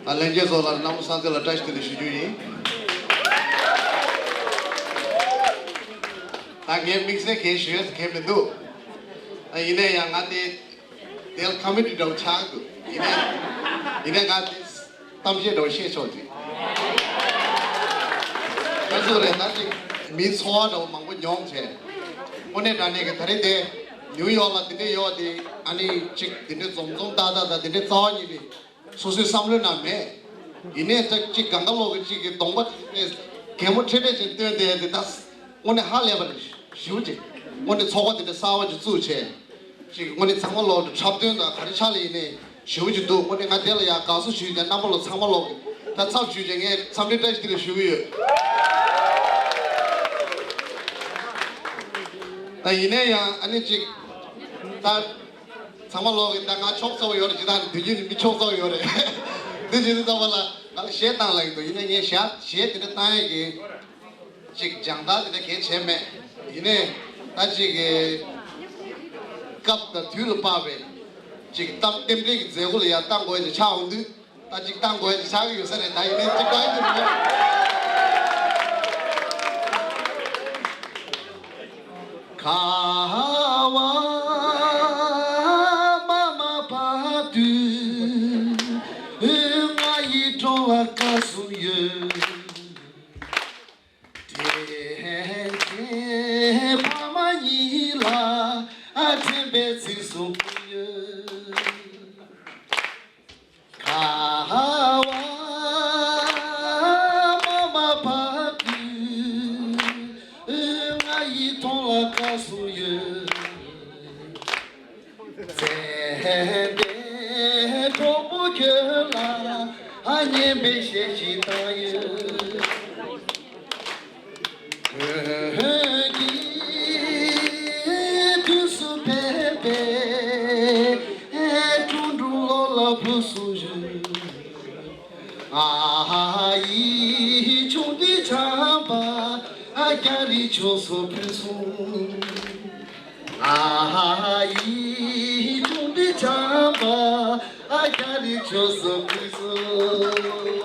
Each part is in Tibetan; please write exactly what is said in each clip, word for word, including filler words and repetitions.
ལྷན་རྒྱས་ཚོ་ལ་རྣམ་པ་སངས་རྒྱས་ལ་བཀྲ་ཤིས་བདེ་ལེགས་ཞུ་རྒྱུ་ཡིན། ད་ངས་དམིགས་བསལ་གང་ཞུ་ཡས་གང་མི་འདུག་ཡིན་ན་ཡང་ང་དེ་དེར་ཁ་མི་འདྲི་འདྲ་བོ་ཆགས་འདུག་ཡིན་ན་ཡིན་ན་ང་དེ་གཏམ་བཤད་འདྲ་བོ་བཤད་ཆོག་ཅིག་ང་ཚོ་རེད་ད་ཅིག་མིའི་འཚོ་བ་འདྲ་བོ་མང་པོ་མྱོང་བྱས། དངོས་གནས་དྲང་གནས་ཀྱི་ད་རེས་དེ་ནིའུ་ཡོག་ལ་དེ་འདྲས་ཡོད་དེ་ཨ་ནི་ཅིག་དེ་འདྲས་འཛོམས་འཛོམས་ཏག་ཏག་དང་དེ་འདྲས་རྩ་བ་ཉིད་ནས། སོ་སོའི་བསམ་བློའི་ནང་མེད། ཡིན་ནའི་ཅིག་ཅིག་གང་ག་ལོག་གི་ཅིག་གི་གདོང་པ་ཅིག་གད་མོ་ཁྲེ་ཁྲེ་ཅིག་སྟོན་དེ་དེ་ད་དངོས་གནས་ཧ་ལས་པ་རེད་ཞུ་ཅིག་དངོས་གནས་ཚོགས་པ་དེ་འདྲ་གསར་བ་ཅིག་བཙུགས་བྱས། ཅིག་དངོས་གནས་ཚང་མ་ལོག་ཏུ་འཁྲབ་སྟོན་དང་ག་རེ་ཆགས་ལ་ཡིན་ནའི་ཞུ་ཅིག་འདུག་དངོས་གནས་ང་དེ་ལ་ཡང་དགའ་བསུ་ཞུས་ཀྱང་རྣམ་པ་ལོ་ཚང་མ་ལོག་གི་ད་ཚབ་ཞུས་ཀྱང་ངས་འཚམས་འདྲི་བཀྲ་ཤིས་བདེ་ལེགས་ཞུ་གི་ཡོད། ད་ཡིན་ནའི་ཡང་ཨ་ནི་ཅིག་ད། ཚང་མ་ལོག་གི་ད་ང་ཆོག་ཚོགས་ཡོད་རེད་ཇི་ལྟར་དུས་རྒྱུན་ནི་མི་ཆོག་ཚོགས་ཡོད་རེད། འདི་ཇི་ལྟར་ཚོགས་པ་ལ་ང་ལ་གཞས་བཏང་ལ་ཡིན་འདུག་ཡིན་ནའི་ངས་གཞས་གཞས་དེ་འདྲ་བཏང་ཡས་ཀྱི་ཅིག་སྦྱང་བརྡར་དེ་འདྲ་གལ་ཆེ་མེད། ཡིན་ནའི་ད་ཅིག་གི་སྐབས་དང་དུས་ལ་དཔག་པའི་ཅིག་གཏམ་རྟེན་འབྲེལ་གྱི་མཛད་སྒོ་ལ་ཡར་བཏང་དགོས་ཡས་ཅིག་ཆགས་འོང་དུས། ད་ཅིག་བཏང་དགོས་ཡ་ཅིག་ཆགས་ཀྱི་ཡོད་ས་རེད། ད་ཡིན་ནའི་ཅིག་བཏང་གི་རེད། ཁ་བ་མ་མ་བབས་དུས་ང་ཡི་བྲོ་བ་དགའ་སོང་ཡོད། དྲན་རྒྱས་ཕ་མ་གཉིས་ལ་དྲན་པའི་ཚིག་གསུང་གི་ཡོད། ཁ་བ་མ་མ་བབས་དུས་ང་ཡི་མཐོང་ལ་དགའ་སོང་ཡོད། ཚེ་འདས་གྲོགས་པོ་ཁྱོད་ལ་སྙན་པའི་གཞས་ཤིག་བཏང་ཡོད། བོད་ཀྱི་དུས་སུ་ཕེབས་པའི་འཁྲུངས་སྤྲུལ་ལོ་ལ་བུ་གསུམ་བཞུགས། ང་ཡི་ཆུང་དུས་བྱམས་པ་རྒྱ་རི་ཕྱོགས་སུ་བུད་སོང་། ང་ཡི་ཆུང་དུས་བྱམས་པ་རྒྱ་རི་ཕྱོགས་སུ་བུད་སོང་།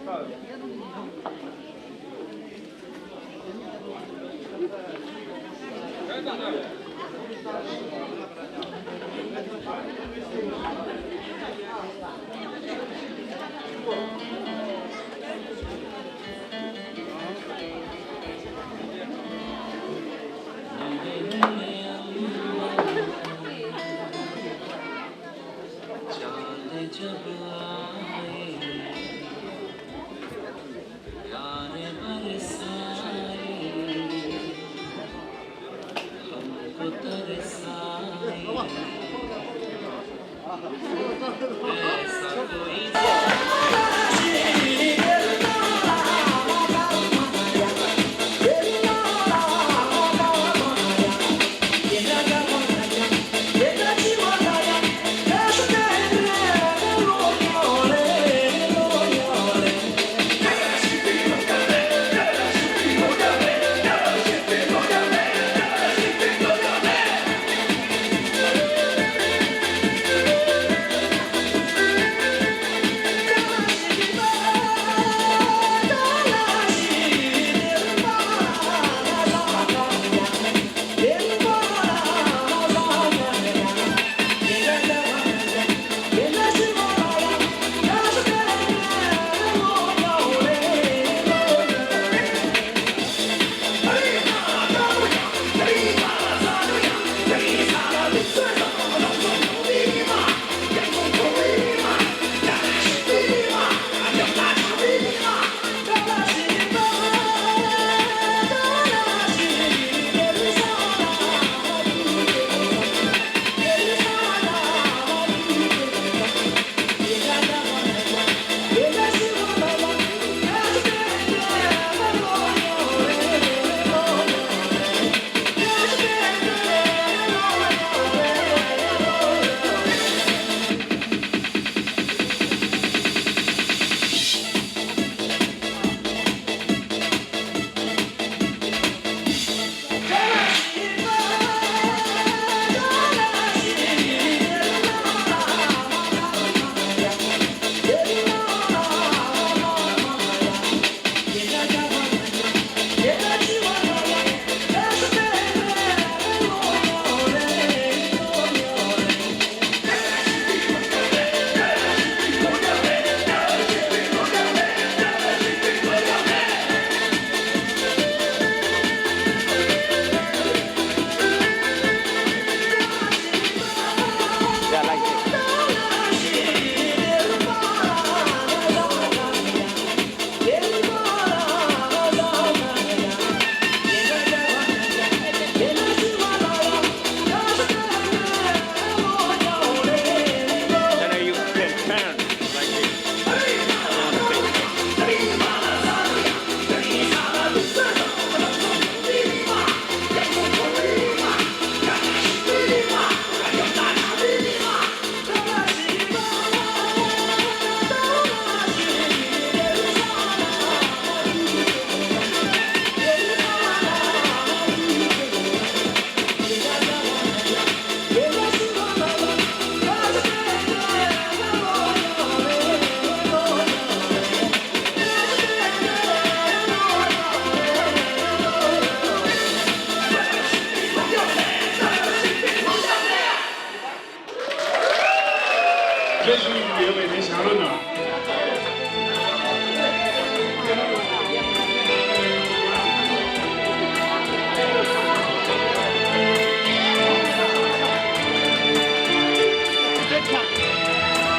Then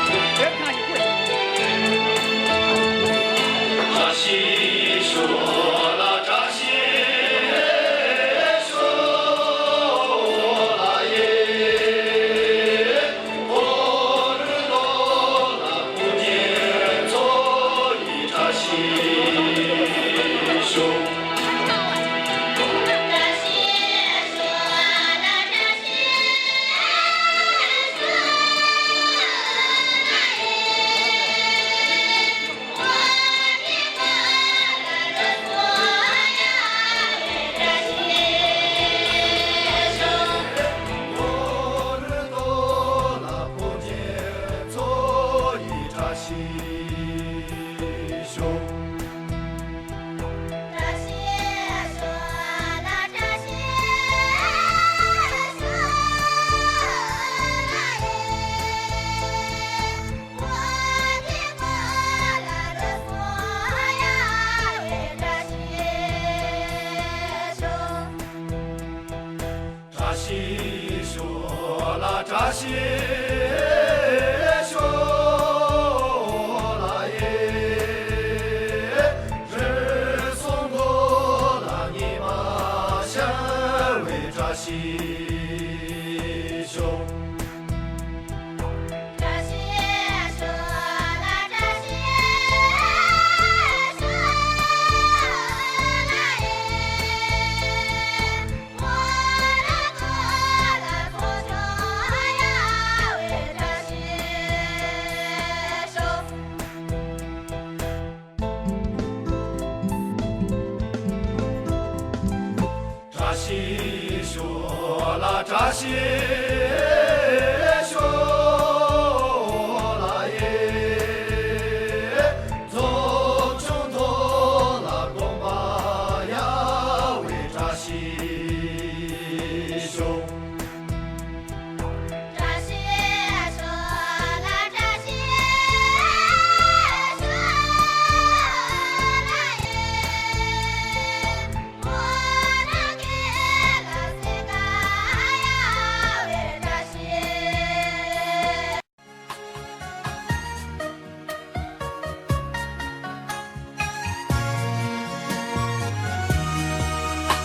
you can turn like this. བཀྲ་ཤིས་ཤོག་ལ་བཀྲ་ཤིས་